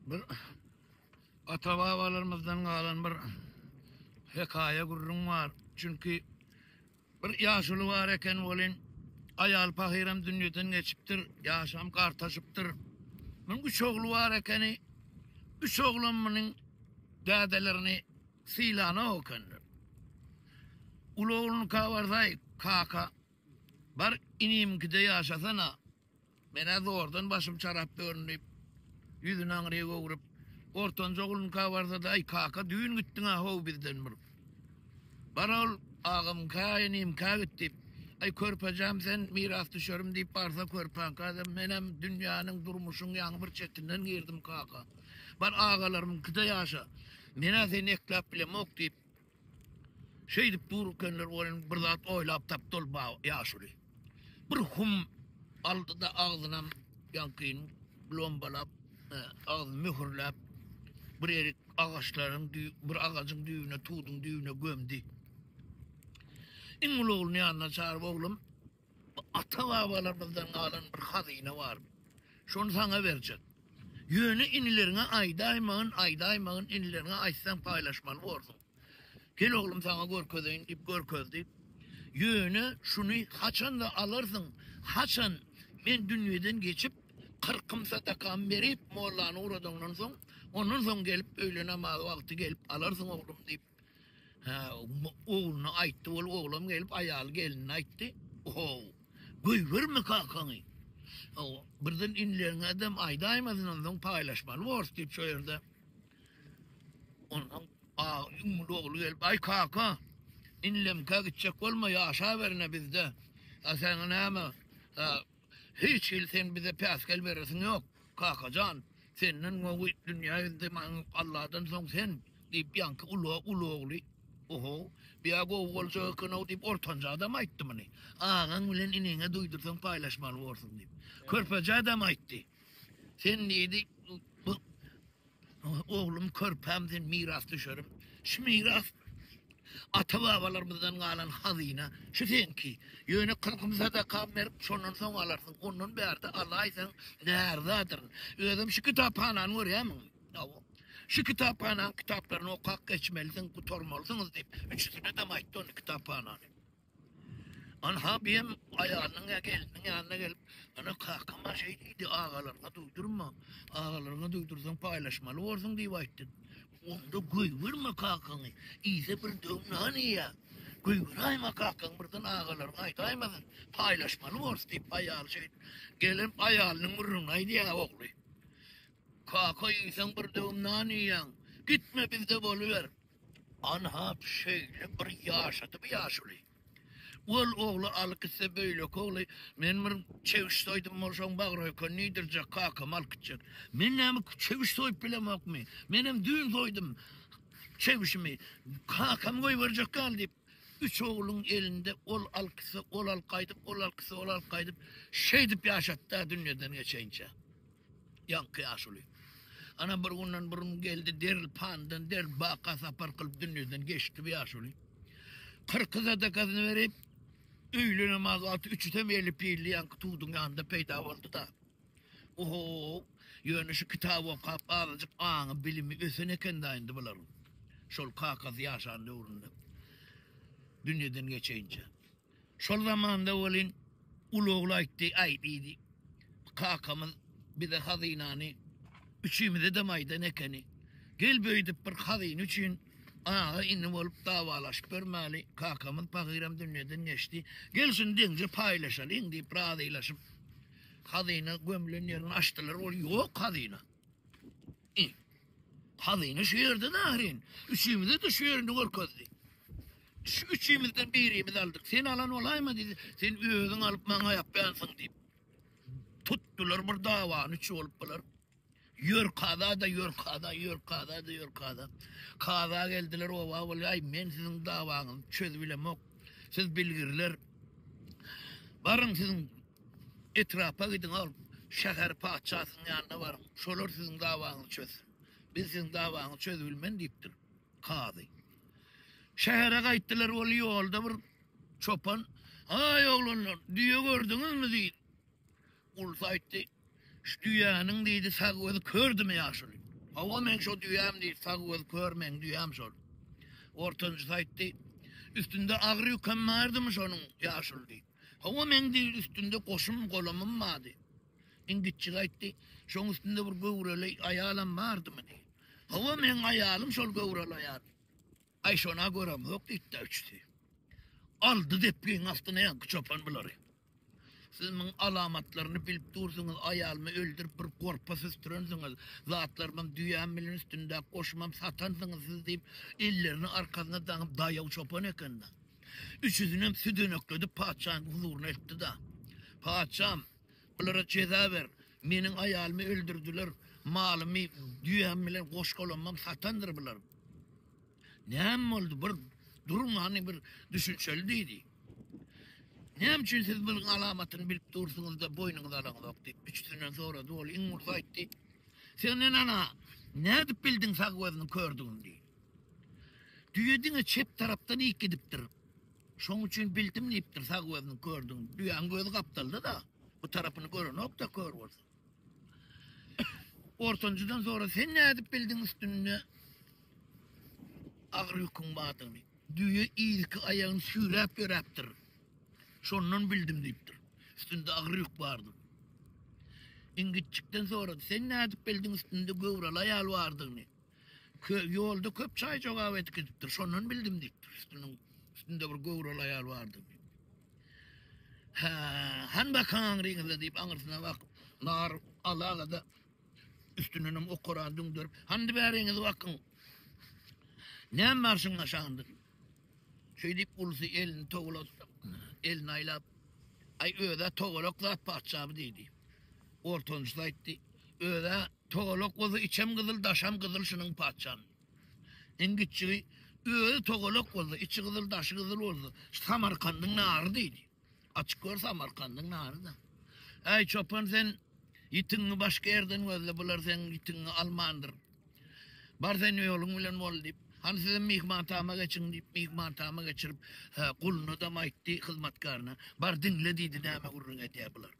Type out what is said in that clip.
Bir ata-babalarymyzdan galan bir hekaýa gürrüň bar. Çünki bir ýaşuly bar eken welin, aýal pahyram dünýeden geçipdir, ýaşam gartaşypdyr. Munuň üç ogly bar ekeni. Üç oglam munuň dädelerini sylanok ekenler. Uly oglunyka barsaý, kaka, bar inimiňkide ýaşasana. Men-ä zordan başym çarap ýörün diýip, ýüzüni aňryk öwrüp, ortanjy oglunyňka barsa-da, Aý, kaka, düýn gitdiň-ä how bizden bir. Bar ol agamyňka, inimkä git diýip, Aý, körpejäm sen mirasdüşerim diýip barsa, körpäňkä-de, Menem dünýäniň, durmuşyň ýaňy bir çetinden girdim, kaka. Bar agalarymyňkyda ýaşa. Men-ä seni ekläp bilemok diýip, Şeýdip dur ekenler welin bir zat oýlap tapdy ol ýaşuly. Bir hum aldy-da agzynam ýaňkyny blombalap, agzyny möhürläp, bir erik agaçlaryň bir agajyň düýbüne, tuduň düýbüne gömdi. Iň uly ogluny ýanyna çagyryp, Oglum, ata-babalarymyzdan galan bir hazyna bar. Şony saňa berjek. Ýöne inileriňe aýdaýmagyn, aýdaýmagyn, inileriňe aýtsaň paýlaşmaly borsuň. Gel oglum saňa görkezeýin diýip görkezdi. Ýöne şuny haçanda alarsyň, haçan men dünýeden geçip, kyrkym sadakamy berip, mollany ugradaňdan soň, ondan soň gelip öýle namazy wagty gelip alarsyň oglum diýip, hä, ogluna aýtdy. Ol oglam gelip aýaly gelnine aýtdy. Ohow, goýberme kakaňy. Birden inileriňedem aýdaýmasyn onsoň paýlaşmaly borus diýip şo ýerde. Onsoň iň uly ogly gelip, Aý kaka, inilemkä gitjek bolma, ýaşaberine bizde. A saňa näme, hiç hili sen bize päsgel beresiň ýok, kaka jan. Senden gowy dünýä ýüzünde maňa Alladan soň sen, diýip, ýaňky uly uly ogly, Oho, bu-ýa gowy boljak eken-ow diýip, ortanjy adam aýtdy muny. Agaň bilen iniňe duýdursaň paýlaşmaly borsuň diýip. Körpeje adam aýtdy. Sen diýdi, bu oglum körpäm sen mirasdüşerim. Şu miras ata-babalarymyzdan galan hazyna, şu seňki. Ýöne kyrkym sadakam berip, şondan soň alarsyň. Ondan bärde alaýsaň närzadyryn. Özem şu kitaphanany görýärmiň? Hawa. Şu kitaphananyň kitaplaryny okap geçmelisiň, gutarmalysyňyz diýip, üçüsine-dem aýtdy ony kitaphanany. Anha biem aýalynyň ýa gelniniň ýanyna gelip, Ana kakam-a şeý diýdi, agalaryňa duýdurma, agalaryňa duýdursaň paýlaşmaly borsuň diýip aýtdy. Onda goýberme kakaňy, iýse bir döwüm nan iýýä. Goýberäýme kakaňy, birden agalaryňa aýdaýmasyn, paýlaşmaly borus diýip, aýaly şeýdip, gelen aýalynyň gürrüňini aýdýar ogly. Kaka iýseň bir döwüm nan iýýäň, gitme bizde boluber. Anha şeýle bir ýaşady bu ýaşuly. Ol ogly alyp gitse beýleki ogly men bir çewiş soýdum bolşaň bagröýkenini iýdirjek kakamy alyp gitjek. Men näme çewiş soýup bilemokmy? Menem düýn soýdum çewişimi. Kakamy goýberjek gal diýip üç ogluň elinde ol alyp gitse ol alyp gaýdyp ol alyp gitse ol alyp gaýdyp şeýdip ýaşatdy-da dünýeden geçeýinçä. Ýaňky ýaşuly. Ana bir günden bir gün geldi derl pandan derl baka sapar kylyp dünýeden geçdi bu ýaşuly. Kyrky sadakasyny berip öýle namaz wagty üçüsem eli pilli ýaňky tuduň ýanynda peýda boldy-da. Oho, ýöne şu kitaby okap azajyk aňy bilimi ösen eken-dä indi bularyň. Şol kakasy ýaşan döwründe. Dünýeden geçeýinçä. Şol zamanda welin uly ogly aýtdy, Aý, diýdi, kakamyz bize hazynany üçimize-dem aýdan ekeni. Gel beýdip bir hazyna üçin aga-ini bolup dawalaşyp bermäli, kakamyz pahyram dünýeden geçdi. Gel şuny deňje paýlaşalyň diýip razylaşyp, hazyna gömlen ýerini açdylar, ol ýok hazyna. Hazyna şu ýerde ahyryn. Üçimize-de şu ýerini görkezdi. Şu üçimizden birimiz aldyk. Sen alan bolaýma diýdi. Sen özüň alyp maňa ýapýansyň diýip. Tutdular bir dawany üçi bolup bular. Ýör kaza-da, ýör kaza, ýör kaza-da, ýör kaza. Kaza geldiler oba bolýar. Aý men siziň dawaňyzy çözübilemok. Siz bilgirler. Baryň siziň etrapa gidiň ol şäher patyşasynyň ýanyna baryň. Şolar siziň dawaňyzy çözsün. Biz siziň dawaňyzy çözübilmen diýipdir. Kazy. Şähere gaýtdylar, ol ýolda bir çopan, Aý, oglanlar, düýe gördüňizmi? diýdi. Ulusy aýtdy, Şu düýäniň, diýdi, sag gözi kördümi, ýaşuly? Hawa meň şo düýäm diýdi, sag gözi kör meň düýäm şol. Ortanjysy aýtdy, Üstünde agyr ýükem bardymy şonuň, ýaşuly diýdi. Hawa meň diýdi, üstünde goşum, golamym bardy. Iň kiçjigi aýtdy, Şoň üstünde bir göwreli aýalam bardymy diýdi. Hawa meň aýalym şol göwreli aýal. Aý şona göremzok diýdi-de üçüsi. Aldy depgiň astyna ýaňky çopan bulary. Siz muň alamatlaryny bilip dursuňyz, aýalymy öldürip bir gorpa süsdürensiňiz, zatlarymam düýäm bilen üstündäki goşumam satansyňyz siz diýip, ellerini arkasyna daňyp daýaw çopan eken-de. Üçüsinem südenekledip patyşanyň huzuryna eltdi-de. Patyşam, bulara jeza ber, meniň aýalymy öldürdiler, malymy düýäm bilen goş-golamymam satandyr bular. Näme boldy bir duruň hany bir düşünşeli diýdi. Näme üçin siz bunuň alamatyny bilip dursuňyz-da boýnuňyza alaňyzok diýip üçüsinden sorady. Ol iň ulusy aýtdy. Senden ana nädip bildiň sag gözüniň kördügini diýdi. Düýe diňe çep tarapdan iýip gidipdir. Şoň üçin bildim diýipdir sag gözüniň kördügini. Düýäniň gözi gapdalda-da bu tarapyny görenok-da kör bolsa. Ortanjydan sonra sen nädip bildiň üstünde agyr ýüküň bardygyny? Düýe yzky aýagyny süýräp ýöräpdir. Şondan bildim diýipdir. Üstünde agyr ýük bardygyny. Iňgitjikden sorady, sen nädip bildiň üstünde göwreli aýal bardygyny? Kö, ýolda köp çaý jogap edip gidipdir. Şondan bildim diýipdir. Üstüniň üstünde bir göwreli aýal bardygyny. Hä, han bakan aňryňyzda diýip aňyrsyna bakyp, nar alaga-da üstündenem okarany düňderip, Hany bäriňiz bakyň. Näme bar şuň aşagynda? Şeý diýip ulusy elini towlady, elini aýlap, Aý, öz-ä togalak zat patyşamy diýdi. Ortanjysy aýtdy, Öz-ä togalak bolsa içem gyzyl, daşam gyzyl şunuň patyşam. Iň kiçjigi, Özi togalak bolsa, içi gyzyl, daşy gyzyl bolsa, şu Samarkandyň nary diýdi. Açyk gör Samarkandyň nary-da. Äý, çopan sen ýitigiňi başga ýerden gözle, bular seň ýitigiňi almandyr. Bar sen ýoluň bilen bol diýip, hany sizem myhmantama geçiň diýip, myhmantama geçirip, guluna-dam aýtdy, hyzmatkaryna, bar diňle diýdi, näme gürrüň edýär bular.